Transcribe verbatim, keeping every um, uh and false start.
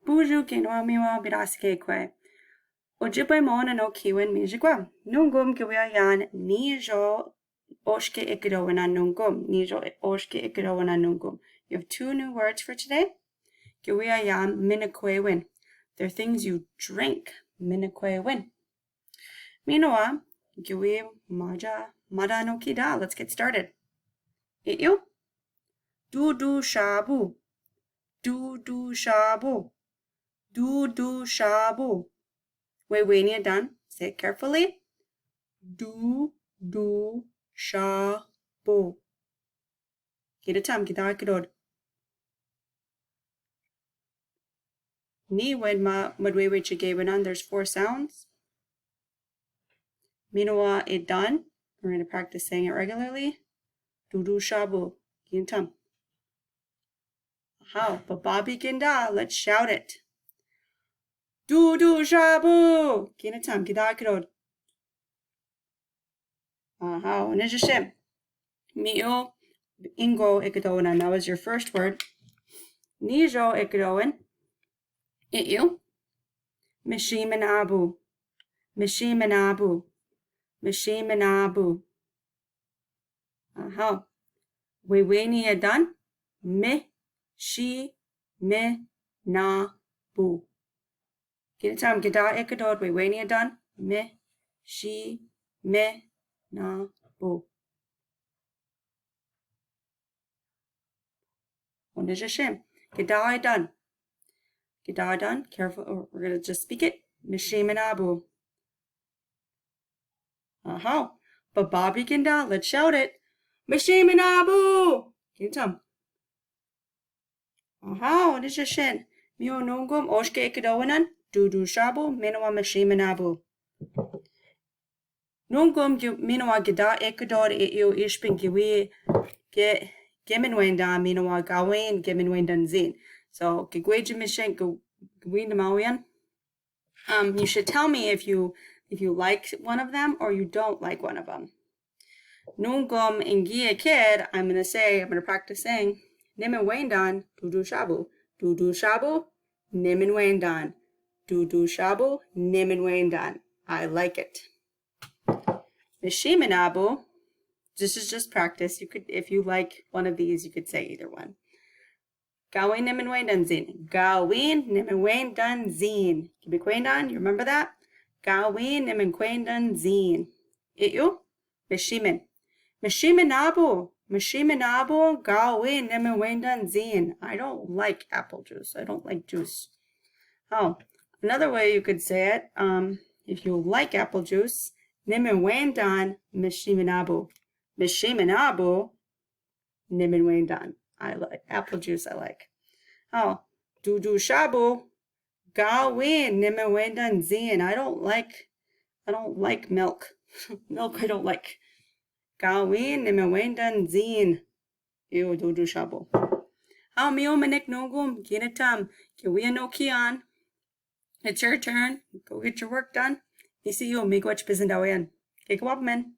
Bonjour, kinawa miwa, birasike kwe. Ojibwe mo na no kiwen mijikwa. Nungum kiwia yan nijo oshke ekidowen a nungum. Nijo oshke ekidowen a nungum. You have two new words for today. Kiwia yan minakwewen. They're things you drink. Minakwewen. Minowa, kiwi maja, mada no kida. Let's get started. Iu. Dudu shabu. Dudu shabu. Dudu shabu. Wait, wait, ni adan. Say it carefully. Dudu shabu. Kinatam, kida kidod. Ni wed ma, wed we we chige wenan, there's four sounds. Minowa adan. We're gonna practice saying it regularly. Dudu shabu. Kinatam. How? Bababi kinda. Let's shout it. Dudu shabu. Kinatam, kida kidod. Aha, onejashem. Miu ingo ekidowen, that was your first word. Nijo ekidowen. Iu. Mishiminabu. Mishiminabu. Mishiminabu. Aha. Weweniadan. Mi, shi, mi, na, bu. Kinatam, kida ekidod, weweniadan. Mi, shi, mi, na, bu. Onejashem. Kida edan. Kida edan. Careful. Oh, we're gonna just speak it. Mishiminabu. Aha. Bababi kinda. Let's shout it. Mishiminabu. Kinatam. Aha, onejashem. Miu nungum, oshke ekidowenan. Dudu shabu, minowa mishiminabu. Nungum, minowa kida ekidod iu ishpin kiwi ke, kemenwendan, minowa gawin kemenwendan zin. So, kigwe jimishen, kigwe namawian. Um, you should tell me if you, if you like one of them or you don't like one of them. Nungum ingi aked, I'm gonna say, I'm gonna practice saying, nemenwendan, dudu shabu, dudu shabu, nemenwendan, dudu shabu, nemenwendan. I like it. Mishiminabu, this is just practice. You could, if you like one of these, you could say either one. Gawin nemenwendan zin. Gawin nemenwendan zin. Kibikwendan, you remember that? Gawin nemenwendan zin. Iu, mishimin. Mishiminabu. Mishiminabu, gawin nemenwendan zin. I don't like apple juice. I don't like juice. Oh, another way you could say it, um, if you like apple juice, nemenwendan mishiminabu. Mishiminabu, nemenwendan. I like apple juice, I like. Oh, dudu shabu, gawin nemenwendan zin. I don't like, I don't like milk. Milk I don't like. Gawin nemenwendan zin. Iu dudu shabu. How, miu manik nungum, kinatam, kiwia no kiyan. It's your turn. Go get your work done. Misi iu, migo ach pisan dawian. Kikawap men.